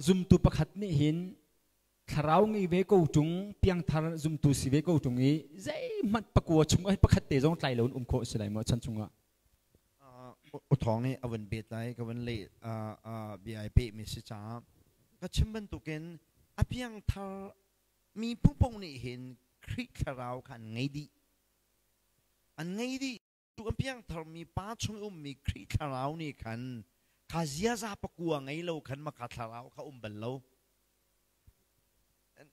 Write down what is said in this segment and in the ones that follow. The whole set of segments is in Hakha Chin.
Zumtu pakhat nih hin thlarau ngei ve ko ṭung, piangthar zumtu si ve ko ṭung i zeihmanh pakua chung ah pakhat te zong tlai loin um khawh si lai maw chan chungah? U Thawng nih a vun bet lai, ka vun leh bia ai peh mi si caah ka chim bantukin a piangthar mi phungphung nih hin Khrih thlarau kha an ngei dih. An ngei dih. Cu a piangtharmi pa chung i ummi Khrih thlarau nih khan kha ziaza pakua ngei lo khan maka thlarau kha um bal lo.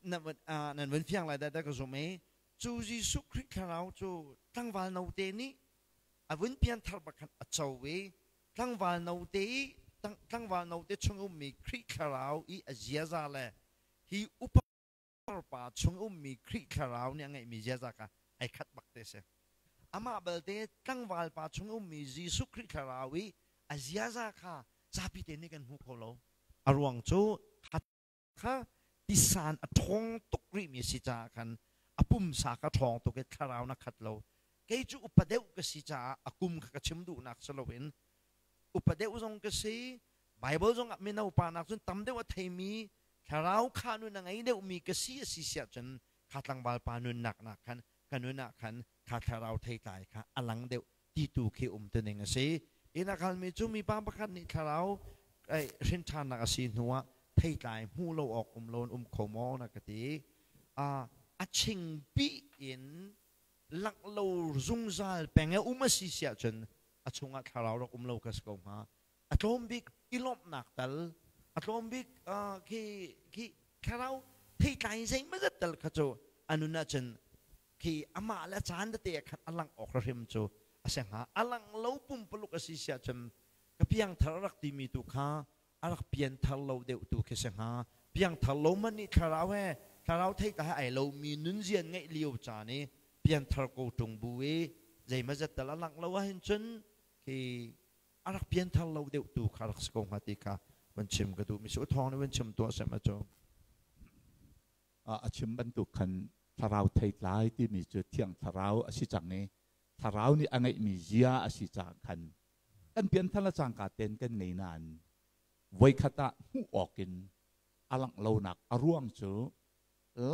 Nan vun fiang lai dah ka zum i cu Jesuh Khrih thlarau cu tlangval note nih a vun pianthar bak khan a co i tlangval note i tlangval note chung ummi Khrih thlarau i a ziaza le hi upa pa chung ummi Khrih thlarau nih a ngeihmi ziaza kha ai khat bak te si. Amah belte tlangval pa chung ummi Jesuh Khrih thlarau i a ziaza kha zapi te nih kan hmu kho lo. A ruang cu kha tisan a ṭhawng tuk rihmi si caah khan a pumsa kha ṭhawng tuk i thlarau na khat lo. Kei cu upa deuh ka si caah a kum kha ka chim duhnak si loin upa deuh zong ka si, Bible zong ah mino pa nak cun tam deuh a theimi thlarau kha nun a ngei deuhmi ka si a si siah cun kha tlangval pa nunnak nak khan ka nun ah khan kha thlarau theitlai kha a lang deuh ti tu khi um tuning a si. Inn a kalmi cu mipa pakhat nih thlarau hrin ṭhannak a si hnuah theitlai hmu lo awk um lo in um kho maw na ka ti. A chingpi in langh lo zungzal peng e um a si siah cun a chungah thlarau rak um lo ka si ko hnga. A tlawm bik i lawmhnak tal, a tlawm bik khi khi thlarau theitlai zeimazat tal kha cu a nun ahcun khi amah le a caan tete ah khan a langh awk hrim cu a si hnga. A langh lo pumpaluk a si siah cun ka piangthar a rak timi tu kha a rak pianthar lo deuh tu khi si hnga. Piangthar lo man nih thlarau he thlarau theitlai he ai lomi nunzian ngeih lio caan i pianthar ko ṭung bu i zeimazat tal a langh lo ahhin cun khi a rak pianthar lo deuh tu kha rak si ko hnga ti kha van chim ka duh mi si. Thawng nih van chim tuah sem a cu. A chim bantuk khan thlarau theitlai timi cu thiang thlarau a si cang i thlarau nih a ngeihmi zia a si caah khan kan pianthar le cangka ten kan ngei nain voikhat ah hmuh awk in a langh lonak a ruang cu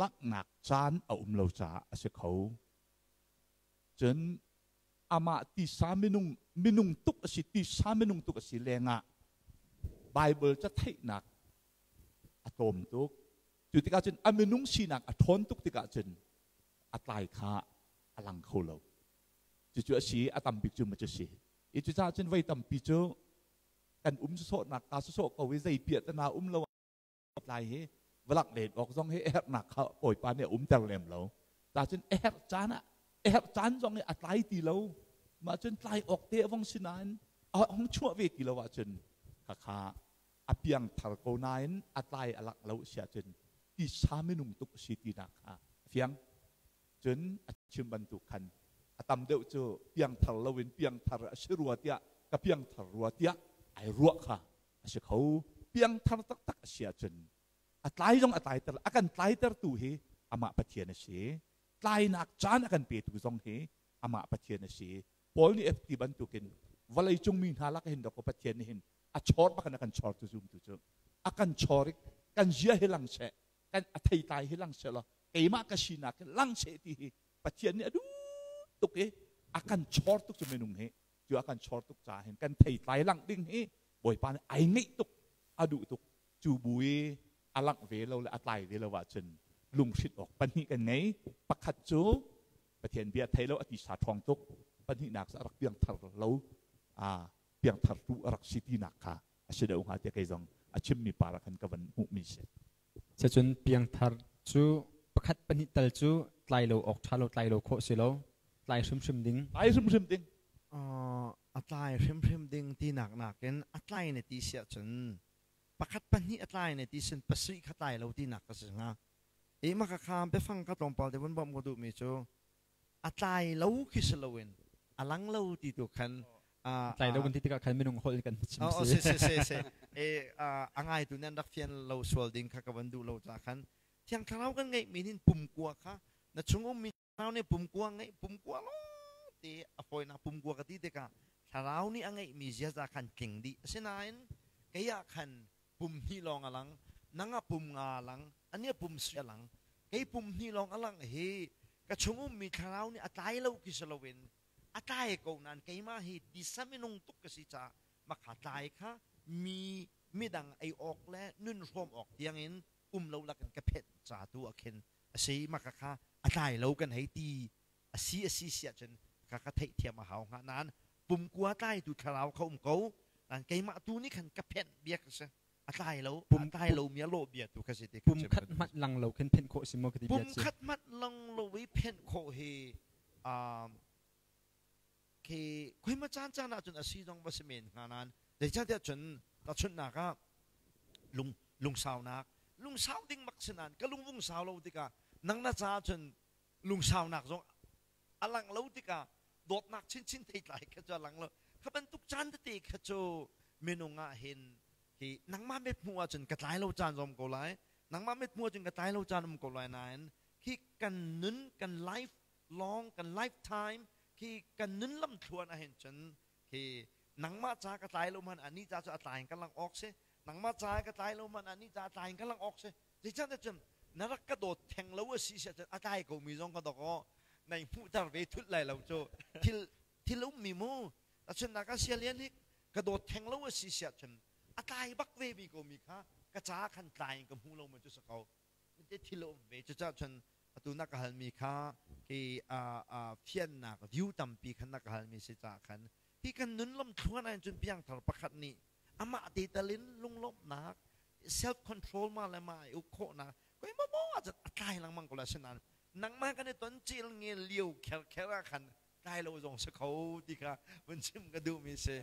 langhnak caan a um lo caah a si kho. Cun amah tisa minung minung tuk a si, tisa minung tuk a si lengah Bible ca theihnak a tlawm tuk. Cu tikah cun a minung sinak a ṭhawn tuk tikah cun a tlai kha a lang kho lo. Cucu a si, a tam bik cu ma cu si. I cucaah cun voi tampi cu kan um sawsawhnak ka sawsawh ko i zei piah tana um lo tlai hi valak len awk zong hi herhnak kha Bawipa nih a umter lem lo. Ta cun a herh caan ah a herh caan zong hi a tlai ti lo. Mah cun tlai awk te a vong si nain a hong chuah ve ti lo ahcun khakha a piang thar ko nain a tlai a lak lo si ahcun tisa minung tuk a si tinak kha a fiang. Cun a chim bantuk khan a tam deuh cu piangthar loin piangthar a si rua tiah ka piangthar rua tiah ai ruah kha a si kho. Piangthar taktak a si ahcun a tlai zong a tlaiter, a kan tlaitertu hi amah Pathian a si. Tlainak caan a kan petu zong hi amah Pathian a si. Paul nih FT bantukin vawlei cung mi hna lak hin dawkaw Pathian nih hin a chawr bak in a kan chawrtu zumtu cu a kan chawr i kan zia hi lang seh, kan a theitlai hi lang seh law keimah ka sinak hi lang seh ti hi Pathian nih a duh tuk i a kan chawr tuk cu minung hi. Cu a kan chawr tuk caah hin kan theitlai langh ding hi Bawipa nih ai ngeih tuk, a duh tuk. Cu bu i a langh ve lo le a tlai ve lo ahcun lunghrinh awk pahnih kan ngei. Pakhat cu Pathian bia thei lo, a tisa ṭhawng tuk. Pahnihnak cu a rak piangthar lo, a piangthar tu a rak si tinak kha a si deuh hnga tiah kei zong a chimmi par ah khan ka van hmuhmi si. Cun piangthar cu pakhat pahnih tal cu tlai lo awk ṭha lo, tlai lo khawh si lo, tlai hrimhrim ding. Tlai hrimhrim ding. A tlai hrimhrim ding tinak nakin a tlai na ti si ahcun pakhat pahnih a tlai na ti sin pasarih kha tlai lo tinak ka si hnga. I maka kha biafang ka tlawmpal te vun bawmh ka duhmi cu a tlai lo khi si loin a lang lo ti tu khan. Tlai lo kan ti tikah khan minung holh kan chim. Si si si si e a ngaitu nan rak fian lo sual ding kha ka van duh lo ca khan Thiang Thlarau kan ngeih mi hin pumkua kha na chung ummi thlarau nih pumkua ngeih pumkua lo te a fawinak pumkua ka ti tikah thlarau nih a ngeih mi ziaza khan tling dih. Asinain kei ah khan Pum hnih lawng a lang. Nang ah pum nga a lang. Ani a pum si a lang. Kei pum hnih lawng a lang hi ka chung ummi thlarau nih a tlai lo khi si loin a tlai ko nain keimah hi tisa minung tuk ka si caah makha tlai kha mi midang ei awk le nun hrawm awk tiangin um lo lakin ka phenh ca tu ah khin a si. Maka kha a tlai lo kan hei ti a si a si si ahcun ka ka theihthiam a hau hnga. Nain pumkua tlaitu thlarau kha um ko nain keimah tu nih khan ka phenh bia ka si, a tlai lo, a tlai lo mi a lawh bia tu kha si ti. Pum khat hmanh lang lo khin phenh khawh si maw ka ti bia? Pum khat hmanh lang lo i phenh khawh hi khi khoi ma caan caan ahcun a si zong va si men hnga, nain zeicahtiah cun tahchunhnak ah lung lungsaunak, lungsau ding mak si nain ka lungvung sau lo tikah nang na caah cun lungsaunak zong a lang lo tikah dawtnak chinchin theitlai kha cu a lang lo. Kha bantuk caan tete kha cu minung ah hin hi nangmah mit hmuh ahcun ka tlai lo caan zom ko lai, nangmah mit hmuh ahcun ka tlai lo caan um ko lai, nain khi kan nun, kan life long, kan lifetime khi kan nun lam thluan ah hin cun khi nangmah ca ka tlai lo man ani ca cu a tlai in ka lang awk si, nangmah ca ka tlai lo man ani ca tlai in ka lang awk si. Zeicahtiah cun na rak ka dawt theng lo a si si ahcun a tlai ko mi zong ka dok aw nai hmuhter ve thut lai lo cu thil thil ummi mu. Tachunnak ah sialian hi ka dawt theng lo a si si ahcun a tlai bak ve mi ko mi kha ka ca khan tlai in ka hmu lo ma cu si ko te thil a um ve. Cucaah cun atu na ka halmi kha hi fiannak view tampi khan na ka halmi si caah khan hi kan nun lam thluan ah cun piangthar pakhat nih amah te talin lunglawmhnak, self control, ma le ma i uk khawhnak koi mo mo ah cun a tlai lengmang ko la. Sinain nangmah kan i ton cil ngel liu kher kher ah khan tlai lo zong si kho ti kha vun chim ka duhmi si.